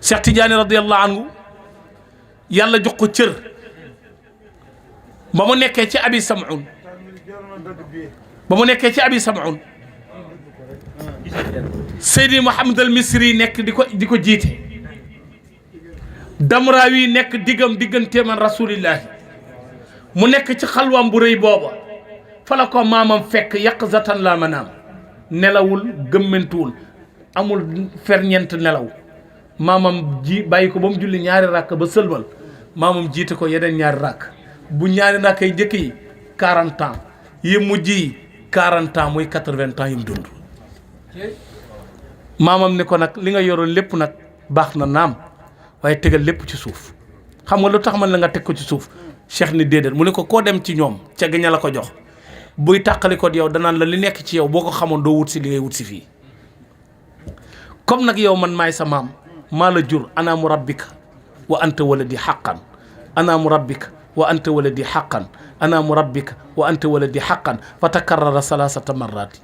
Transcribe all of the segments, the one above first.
Cheikh Tidiane radiyallahu anhu yàlla jox ko cër ba mu nekkee ci abi Sam'un Seydi Mouhamed al Misri nekk di ko jiite Damrawi nekk digganteem ak rasulillahi mu nekk ci xalwaam bu rëy booba fa la ko maamam fekk yaqzatan la manaam nelawul gëmmentuwul amul ferñeent nelaw maamam bàyyi ko ba mu julli ñaari rakk ba sëlmal maamam jiite ko yeneen ñaari rakk bu ñaari rakk yi njëkk yi 40 ans yi mujj yi 40 ans muy 80 ans yi mu dund maamam ni ko nag li nga yoroon lépp nag baax na naam waaye tegal lépp ci suuf xam nga lu tax man la nga teg ko ci suuf cheikh ni déedéet mu ne ko koo dem ci ñoom ca gaña la ko jox buy tàqali ko yow danaan la li nekk ci yow boo ko xamoon doo wut si li ngay wut si fii comme nag yow man maay sa maam maa la jur ana murabbika wa anta waladi haqqan ana murabbika wa anta waladi haqqan ana murabbika wa anta waladi haqqan fa takarrara salasata marrati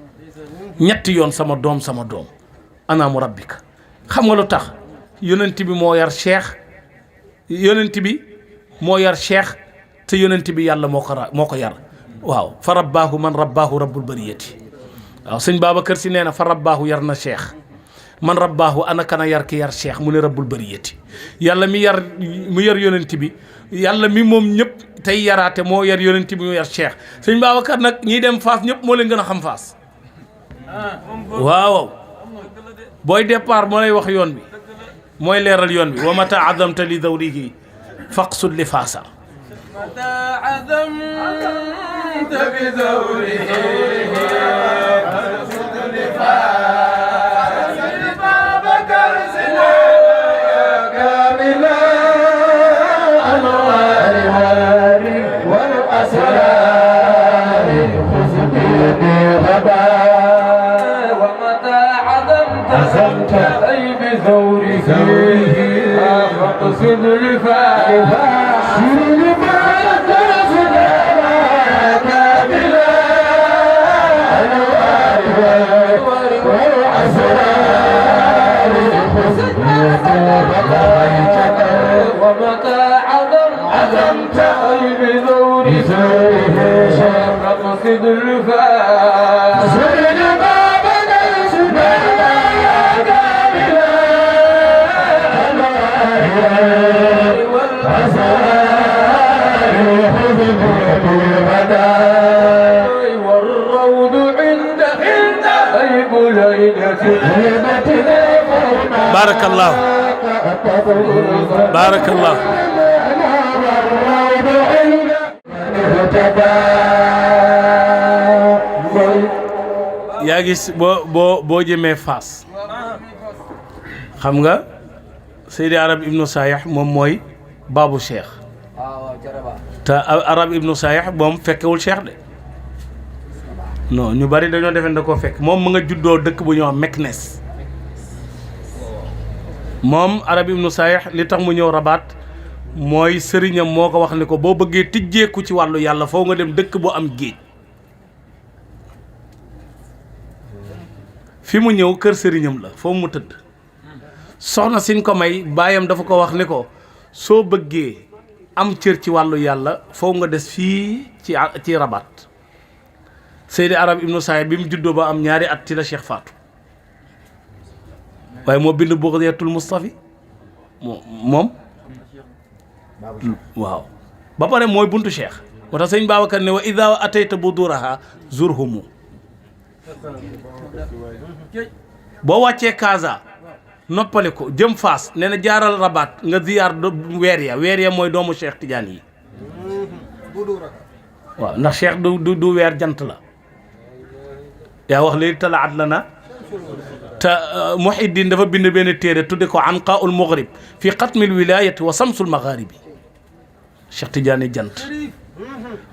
ñetti yoon sama doom ana murabbika xam nga lu tax yonent bi moo yar cheikh te yonent bi yàlla moo ko yar waaw fa rabbaahu man rabbaahu rabbul bariyati waaw sëñ Babacar Si nee na fa rabbaahu yar na cheikh man rabbaahu ana kana yar ki yar cheikh mu ne rabbul bariyati yàlla mi yar yonent bi yàlla mi moom ñëpp tey yaraate moo yar yonent bi mu yar cheikh sëñ Babacar nag ñiy dem Faas ñëpp moo leen gën a xam Faas waaw booy départ moo lay wax yoon bi mooy leeral yoon bi wa mata azamta li dawrihi faqsud li faasa متى عزمت بدوره فارصد لفاس بابك ارسلا كامل الانوار والاسرار خذ بيدي غدا ومتى عزمت اي بثوره فاقصد لفاس ومتى عزمت بذور فاقصد الفاس والروض عند غيب ليلة بارك الله بارك الله yaa gis boo jëmee Faas xam nga Seydi Arab Ibnu Sayah moom mooy baabu Cheikh te Arab Ibnu Sayah moom fekkewul Cheikh de non ñu bari dañoo defe da koo fekk moom mu nga juddoo dëkk bu ñuy wax Meknes moom Arab Ibnu Sayah li tax mu ñëw Rabat mooy sëriñam moo ko wax ni ko boo bëggee tijjeeku ci wàllu yàlla foo nga dem dëkk bu am géej fi mu ñëw kër sëriñam la foo mu tëdd soxna siñ ko may baayam dafa ko wax ni ko soo bëggee am cër ci wàllu yàlla foo nga des fii ci Rabat Seydi Arab Ibnu Sayah bi mu juddoo ba am ñaari at ci la Cheikh faatu waaye moo bind Bughyatul Mustafi moom waaw ba pare mooy buntu Cheikh moo tax sëñ Babacar ne wa ida atayta buduraha zurhumu boo wàccee Kaasa noppali ko jëm Faas nee na jaaral Rabat nga ziyaar weer ya mooy doomu Cheikh Tidiane yi waaw ndax Cheikh du weer jant la yaa wax léegi talaat la na te Muhiddin dafa bind benn téere tudde ko Anqaa'ul Maghrib fi xatmil wilayati wa samsul magharibi Cheikh Tidiane jant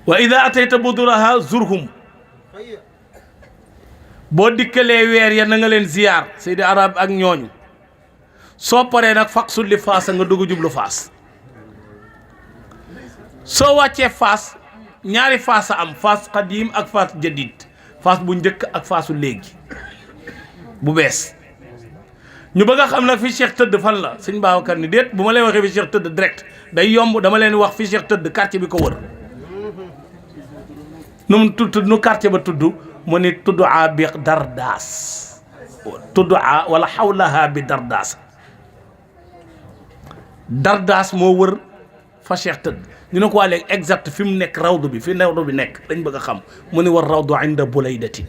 wa ida atayta buduraha zurhum boo dikkalee weer ya na nga leen ziyaar Seydi Arab ak ñooñu soo paree nag faqsul li Faas nga dugg jublu Faas soo wàccee Faas ñaari Faas a am Faas qadim ak Faas jadid Faas bu njëkk ak Faasu léegi bu bees ñu bëgg a xam nag fi Cheikh tëdd fan la sëñ Babacar ni déet bu ma leen waxee fi Cheikh tëdd direct day yomb dama leen wax fi Cheikh tëdd quartier bi ko wër nu mu tudd nu quartier ba tudd mu ni tudd a bi Dardaas tudd a wala xawlaha bi Dardaas Dardaas moo wër fa Cheikh tëdd ñu ne ko waa léegi exact fi mu nekk rawdu bi fi rawdu bi nekk dañ bëgg a xam mu ni war rawdu inda bulaydatin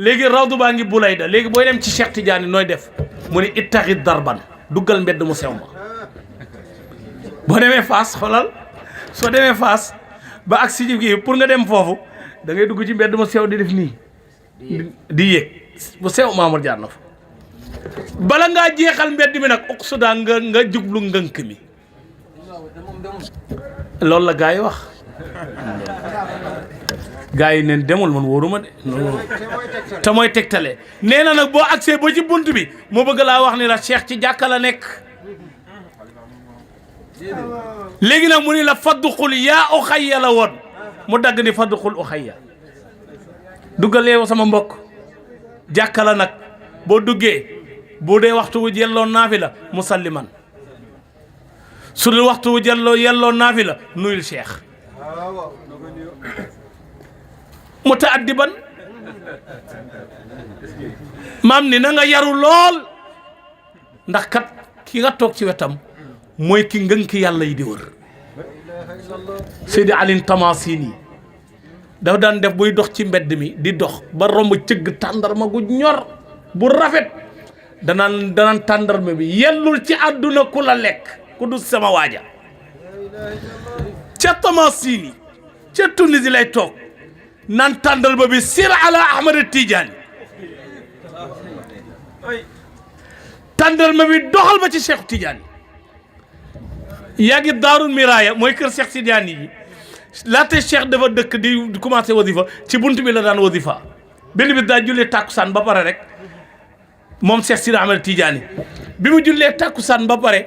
léegi rawdu baa ngi bulayda léegi booy dem ci Cheikh Tidiane nooy def mu ni ittaxi darban duggal mbedd mu sew ma boo demee Fass xoolal soo demee Fass ba ak si gi pour nga dem foofu da ngay dugg ci mbedd mu sew di def nii di yéeg bu sew Mamour jaar na fa bala ngaa jeexal mbedd mi nag uqsuda nga jublu ngënk mi loolu la gaa yi wax gaa yi neen demul man wóoruma de te mooy tegtale nee na nag boo agsee ba ci bunt bi moo bëgg laa wax ni la Cheikh ci jàkka la nekk léegi nag mu ni la fadduxul yaa uxayya la woon mu dagg ni fadduxul uxayya duggalee sama mbokk jàkka la nag boo duggee bu dee waxtu wu yelloo naafi la musalliman su dee waxtu wu yelloo naafi la nuyul Cheikh mutaaddiban maam ni na nga yaru lool ndax kat ki nga toog ci wetam mooy ki ngënk yàlla yi di wër Seydi Alin Tamasini dafa daan def buy dox ci mbedd mi di dox ba romb cëgg tàndarma gu ñor bu rafet danaan tàndarma bi yellul ci àdduna ku la lekk ku du sama waaja ca Tamasini ca Tunisie lay toog naan tàndarma bi sir ala Ahmad Tidiane tàndarma bi doxal ba ci Cheikh Tidiane yaa ngi daarul miraaya mooy kër Cheikh Tidiane yi laata Cheikh dafa dëkk di commencé wasifa ci bunt bi la daan wasifa benn bi daa jullee tàkkusaan ba pare rek moom Cheikh Sidi Ahmed Tidiane bi mu jullee tàkkusaan ba pare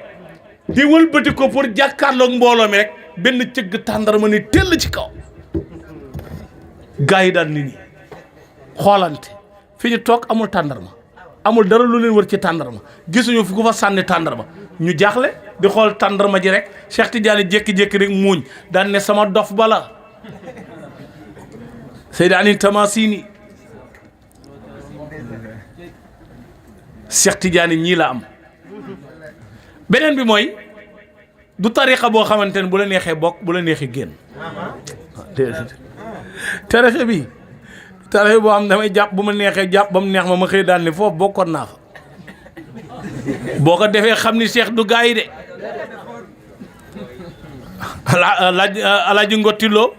di wëlbati ko pour jàkkaarloog mbooloo mi rek benn cëgg tàndarma ni tell ci kaw gaa yi daan nit ñi xoolante fi ñu toog amul tàndarma amul dara lu leen wër ci tàndarma gisuñu fi ku fa sànni tàndarma ñu jaaxle di xool tàndarma ji rek Cheikh Tidiane jékki-jékki rek muuñ daan ne sama dof bala Seydi Alin Tamasini Cheikh Tidiane ñii la am beneen bi mooy du tariqa boo xamante ne bu la neexee bokk bu la neexee génn tariqa bi tariqa boo xam damay jàpp bu ma neexee jàpp ba mu neex ma xëy daal ne foofu bokkoon naa fa boo ko defee xam ni Cheikh du gaa yi de alaaji ngottiloo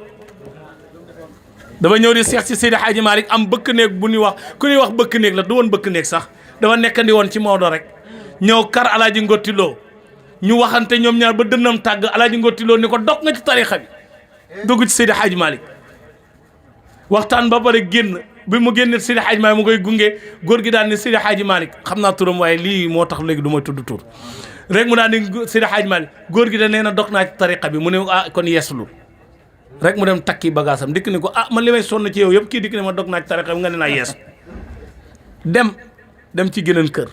dafa ñëw di Cheikh ci Seydi Hadji Malick am bëkk néeg bu ñuy wax ku ñuy wax bëkk néeg la du woon bëkk néeg sax dafa nekkandi woon ci Maodo rek ñëw kar alaaji ngottiloo ñu waxante ñoom ñaar ba dënnam tàgg alaaji ngottiloo ni ko dog nga ci tarixa bi dugg ci Seydi Hadji Malick waxtaan ba pare génn bi mu génne Seydi Hadji Malick mu koy gunge góor gi daal ni Seydi Hadji Malick xam naa turam waaye lii moo tax léegi du may tudd tur rek mu daal ni Seydi Hadji Malick góor gi da nee na dog naa ci tariqa bi mu ne ah kon yeeslul rek mu dem takki bagaasam dikk ni ko ah man li may sonn ci yow yëpp kii dikk ne ma dog naa ci tariqa bi nga ne naa yees dem ci geneen kër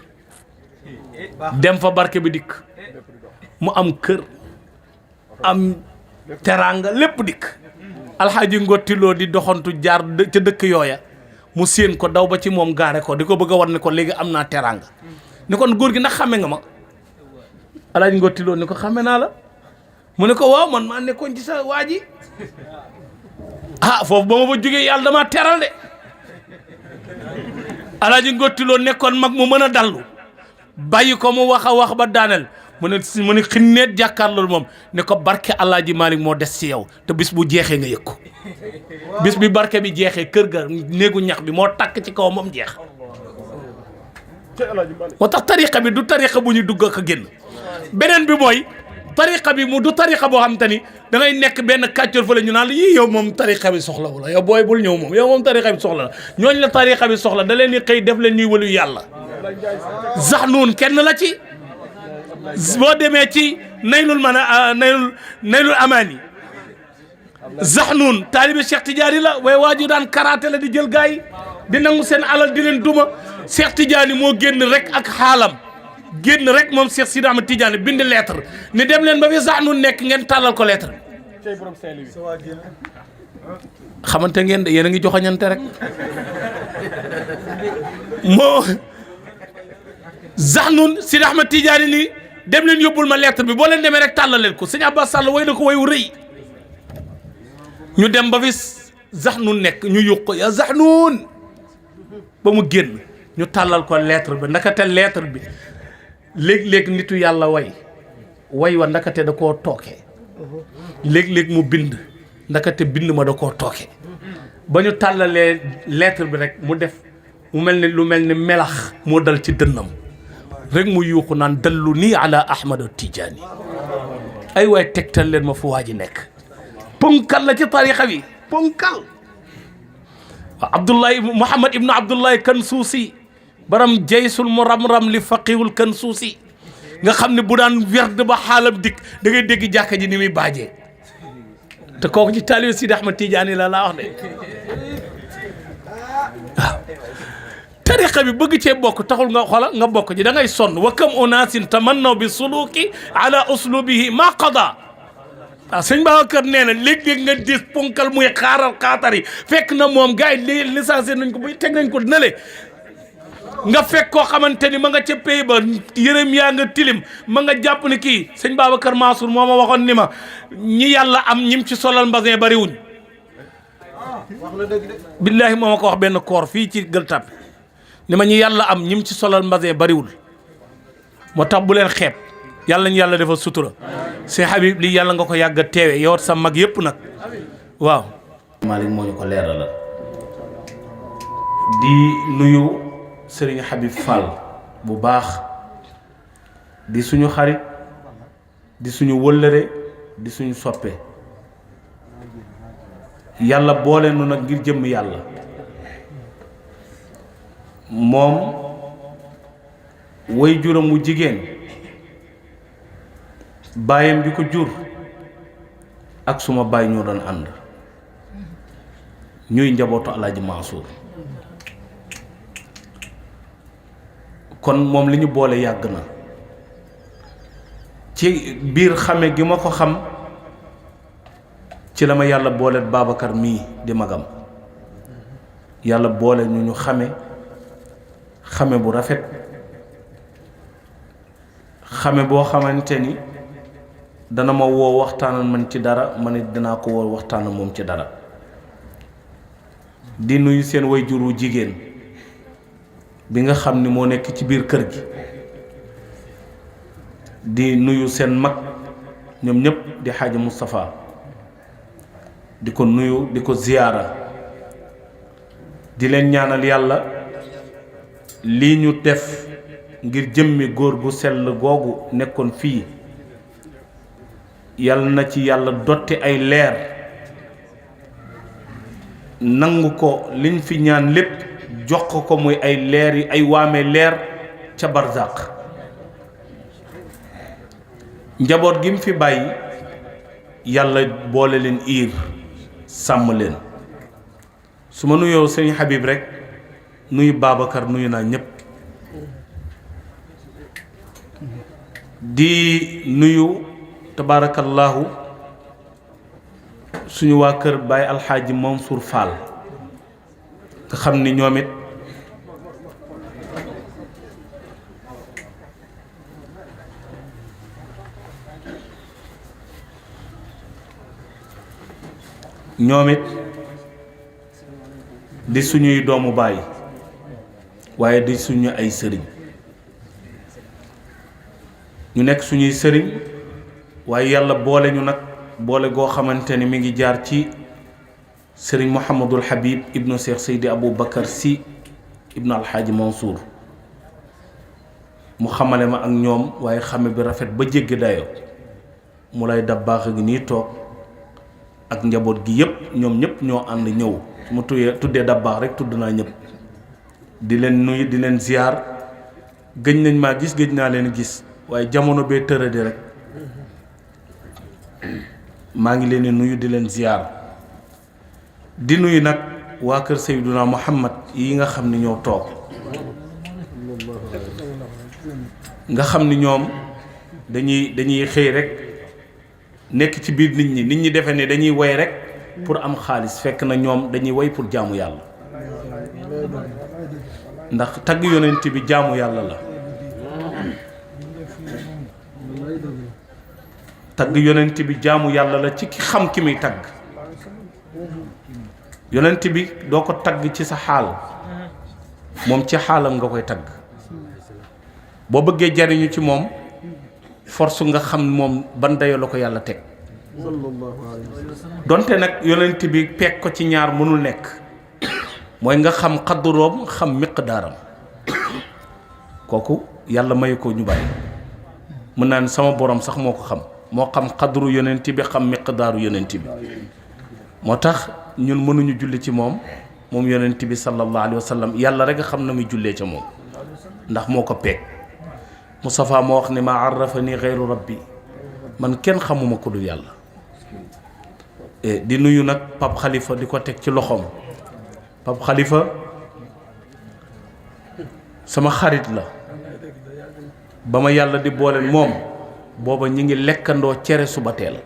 dem fa barke bi dikk mu am kër am teraanga lépp dikk alxaaji ngottiloo di doxantu jaar ca dëkk yooya mu séen ko daw ba ci moom gaare ko di ko bëgg a war ne ko léegi am naa teraanga ni kon góor gi ndax xame nga ma alxaaji ngottiloo ni ko xame naa la mu ne ko waaw man maa nekkoon ci sa waa ji ah foofu ba ma ba jógee yàlla damaa teral de alxaaji ngottiloo nekkoon mag mu mën a dallu bàyyi ko mu wax a wax ba daaneel mu ne xinneet jàkkaarloolu moom ne ko barke Alaaji Malick moo des ci yow te bis bu jeexee nga yëg ko bis bi barke bi jeexee kër ga néegu ñax bi moo takk ci kaw moom jeex moo tax tariqa bi du tariqa bu ñu dugg ak a génn beneen bi mooy tariqa bi mu du tariqa boo xam te ni da ngay nekk benn kàccoor fa la ñu naan yii yow moom tariqa bi soxla wu la yow booy bul ñëw moom yow moom tariqa bi soxla la ñooñ la tariqa bi soxla da leen ni xëy def leen ñuy wëlu yàlla Zaxnuun kenn la ci boo demee ci naylul amaani Zaxnuun taalibe Cheikh Tidiane la waaye waaju daan karaate la di jël gaa yi di nangu seen alal di leen duma Cheikh Tidiane moo génn rek ak xaalam génn rek moom Cheikh Sidi Ahmed Tidiane bind lettre ni dem leen ba fi Zahnun nekk ngeen tàllal ko lettre xamante ngeen de yéen a ngi joxañante rek moo Zahnun Sidi Ahmed Tidiane ni dem leen yóbbul ma lettre bi boo leen demee rek tàllal leen ko sëñ Abbas Sall way na ko wayu rëy ñu dem ba fi Zahnun nekk ñu yuq ko ya Zahnun ba mu génn ñu tàllal ko lettre bi ndakate lettre bi léeg-léeg nitu yàlla way wa ndakate da koo tooke léeg-léeg mu bind ndakate bind ma da koo tooke ba ñu tàllalee lettre bi rek mu def mu mel ni lu mel ni melax moo dal ci dënnam rek mu yuuxu naan dallu nii ala Ahmad Tijaani ay waay tegtal leen ma fu waa ji nekk ponkal la ci tarixa bi ponkal waaw Abdullahi Muhammad ibnu Abdullahi Kansuusi baram jaysul mu ram-ram li faqihul Kansuusi nga xam ne bu daan werd ba xaalam dikk da ngay dégg jàkka ji ni muy baajee te kooku ci taalibe Sidi Ahmad Tijaani la laa wax de waaw tariqa bi bëgg cee bokk taxul nga xola nga bokk ji da ngay sonn wa kam unaasin tamannaw bi suluki ala uslubihi ma qada waaw sëñ Babacar nee na léeg-léeg nga dis ponkal muy xaatar yi fekk na moom gars yi licencié nañ ko bu teg nañ ko nale nga fekk koo xamante ni ma nga ca pay ba yërëm yaa nga tilim ma nga jàpp ni kii sëñ Babacar Mansour moo ma waxoon ni ma ñi yàlla am ñim ci solal mbasin bari wuñ billaahi moo ma ko wax benn koor fii ci Gueule Tapée ni ma ñi yàlla am ñim ci solal mbasin bariwul moo tax bu leen xeeb yàlla ñu yàlla defal sutura Cheikh Habib lii yàlla nga ko yàgg a teewe yow sa mag yëpp nag waaw Malick moo ñu ko leeralal di nuyu Serigne Habib Fall bu baax di suñu xarit di suñu wëllëre di suñu soppe yàlla boole nu nag ngir jëmm yàlla moom way juram wu jigéen baayam bi ko jur ak suma baay ñoo doon ànd ñuy njabootu Alaaji Mansour kon moom li ñu boole yàgg na ci biir xame gi ma ko xam ci la ma yàlla boole Babacar mii di magam yàlla boole ñu xame bu rafet xame boo xamante ni dana ma woo waxtaanal man ci dara ma ne dinaa ko woo waxtaanal moom ci dara di nuyu seen waajur wu jigéen bi nga xam ni moo nekk ci biir kër gi di nuyu seen mag ñoom ñëpp di Xaaji Moustapha di ko nuyu di ko ziyaara di leen ñaanal yàlla lii ñu def ngir jëmmi góor gu sell googu nekkoon fii yàlla na ci yàlla dotti ay leer nangu ko liñ fi ñaan lépp jox ko muy ay leer yi ay waame leer ca barzaq njaboot gi mu fi bàyyi yàlla boole leen iir sàmm leen su ma nuyoo sëñ Habib rek nuyu Babacar nuyu naa ñépp di nuyu tabaarakallaahu suñu waa kër Baay Alxaaji Mansour Fall nga xam ni ñoom it di suñuy doomu baay waaye di suñu ay sëriñ ñu nekk suñuy sëriñ waaye yàlla boole ñu nag boole goo xamante ni mi ngi jaar ci sëriñ Mouhamadul Habib ibnu Cheikh Seydi Abou Bakar Sy ibnu Alxaaji Mansour mu xamale ma ak ñoom waaye xame bi rafet ba jéggi dayo mu lay dab baax gi nii toog ak njaboot gi yépp ñoom ñépp ñoo ànd ñëw su ma tuddee dab baax rek tudd naa ñépp di leen nuyu di leen ziyaar gëj nañ maa gis gëj naa leen gis waaye jamono bee tëradi rek maa ngi leen di nuyu di leen ziyaar di nuyu nag waa kër Seyduna Muhammad yi nga xam ni ñoo toog nga xam ni ñoom dañuy xëy rek nekk ci biir nit ñi defe ne dañuy woy rek pour am xaalis fekk na ñoom dañuy woy pour jaamu yàlla ndax tagg yonent bi jaamu yàlla la tagg yonent bi jaamu yàlla la ci ki xam ki muy tagg yonent bi doo ko tagg ci sa xaal moom ci xaalam nga koy tagg boo bëggee jariñu ci moom force nga xam moom ban dayo la ko yàlla teg donte nag yonent bi peeg ko ci ñaar mënul nekk mooy nga xam xadduroom xam miqdaaram kooku yàlla mayu ko ñu bari mën naa ne sama borom sax moo ko xam moo xam xadduru yonent bi xam miqdaaru yonent bi moo tax ñun mënuñu julli ci moom yonent bi sallallahu alayhi wa sallam yàlla rek a xam na muy jullee ca moom ndax moo ko peeg Moustapha moo wax ne ma arrafani xeyru rabbi man kenn xamuma ko dul yàlla di nuyu nag Pape Khalifa di ko teg ci loxoom Pape Khalifa sama xarit la ba ma yàlla di booleel moom booba ñi ngi lekkandoo cere suba teel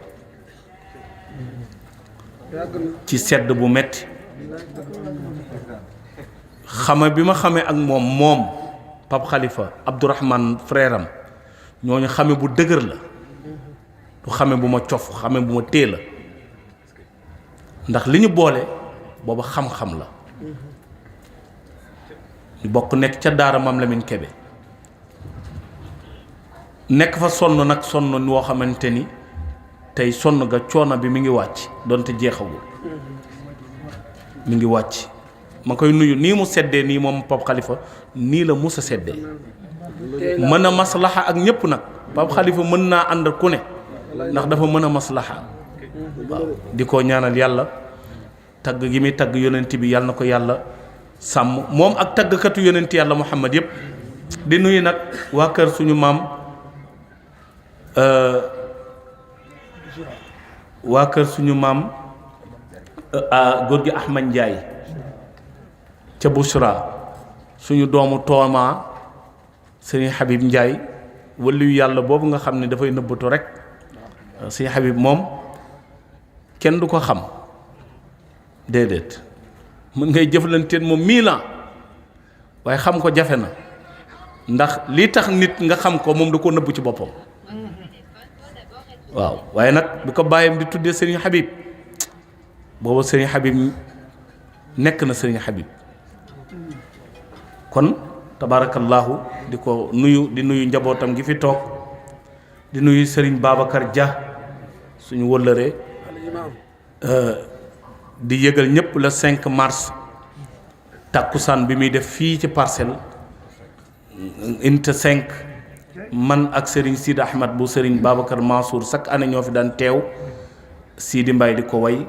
ci sedd bu metti xame bi ma xamee ak moom Pape Khalifa Abdourahman frère am ñooñu xame bu dëgër la du xame bu ma cof xame bu ma téye la ndax li ñu boole booba xam-xam la ñu bokk nekk ca daara Maam Lamine Kebe nekk fa sonn nag sonn woo xamante ni tey sonn ga coono bi mi ngi wàcc donte jeexagul mi ngi wàcc ma koy nuyu nii mu seddee nii moom Pape Khalifa nii la mus a seddee mën a maslaxa ak ñëpp nag Pape Khalifa mën naa ànd ku ne ndax dafa mën a maslaxa waaw di ko ñaanal yàlla tagg gi muy tagg yonent bi yàlla na ko yàlla sàmm moom ak taggkatu yonent yàlla Muhammad yëpp di nuyu nag waa kër suñu maam waa kër suñu maam góor gi Ahmad Ndiaye ca Bouchra suñu doomu tooma sëriñ Habib Ndiaye waliyu yàlla boobu nga xam ne dafay nëbbatu rek sëriñ Habib moom kenn du ko xam déedéet mën ngay jëflanteen moom 1000 ans waaye xam ko jafe na ndax lii tax nit nga xam ko moom da koo nëbb ci boppam waaw waaye nag bu ko bàyyam di tuddee sëriñ Habib booba sëriñ Habib nekk na sëriñ Habib kon tabarakallahu di ko nuyu di nuyu njabootam gi fi toog di nuyu sëriñ Babacar Dia suñu wëllëree di yëgal ñëpp le 5 mars takkusaan bi muy def fii ci Parcelles unité 5 man ak Serigne Sidi Ahmad bu Serigne Babacar Mansour chaque année ñoo fi daan teew Sidi Mbaye di ko way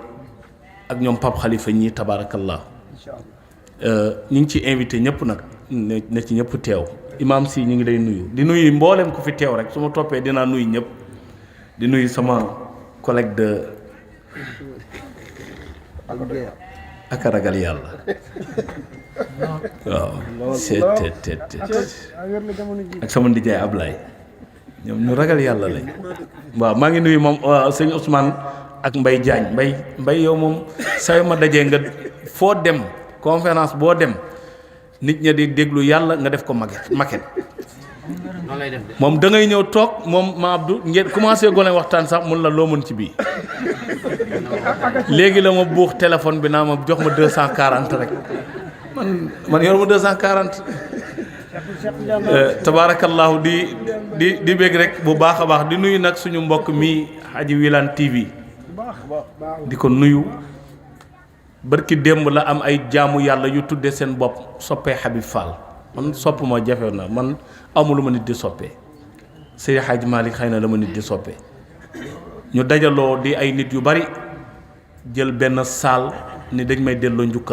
ak ñoom Pape Khalifa ñii tabarakallah ñu ngi ci invité ñëpp nag na ci ñëpp teew imam si ñu ngi lay nuyu di nuyu mboolem ku fi teew rek su ma toppee dinaa nuyu ñëpp di nuyu sama collègue de ak ragal yàlla waaw seet ak sama ndijaay Ablaye ñoom ñu ragal yàlla lañ waaw maa ngi nuyu moom sëñ Ousmane ak Mbaye Diagne Mbaye yow moom saa ma dajee nga foo dem conférence boo dem nit ña di déglu yàlla nga def ko maquette moom da ngay ñëw toog moom ma Abdou ngeen commencé gone waxtaan sax mun la loo mën ci bii léegi la ma buux téléphone bi naa ma jox ma 240 rek man yor ma 240 tabaarakallahu di bég rek bu baax a baax di nuyu nag suñu mbokk mi Hadji Wilane TV di ko nuyu barki démb la am ay jaamu yàlla yu tudde seen bopp soppee Habib Fall man sopp ma jafe na man amul lu ma nit di soppee Seydi Hadji Malick xëy na la ma nit di soppee ñu dajaloo di ay nit yu bari jël benn saal ni dañ may delloo njukkal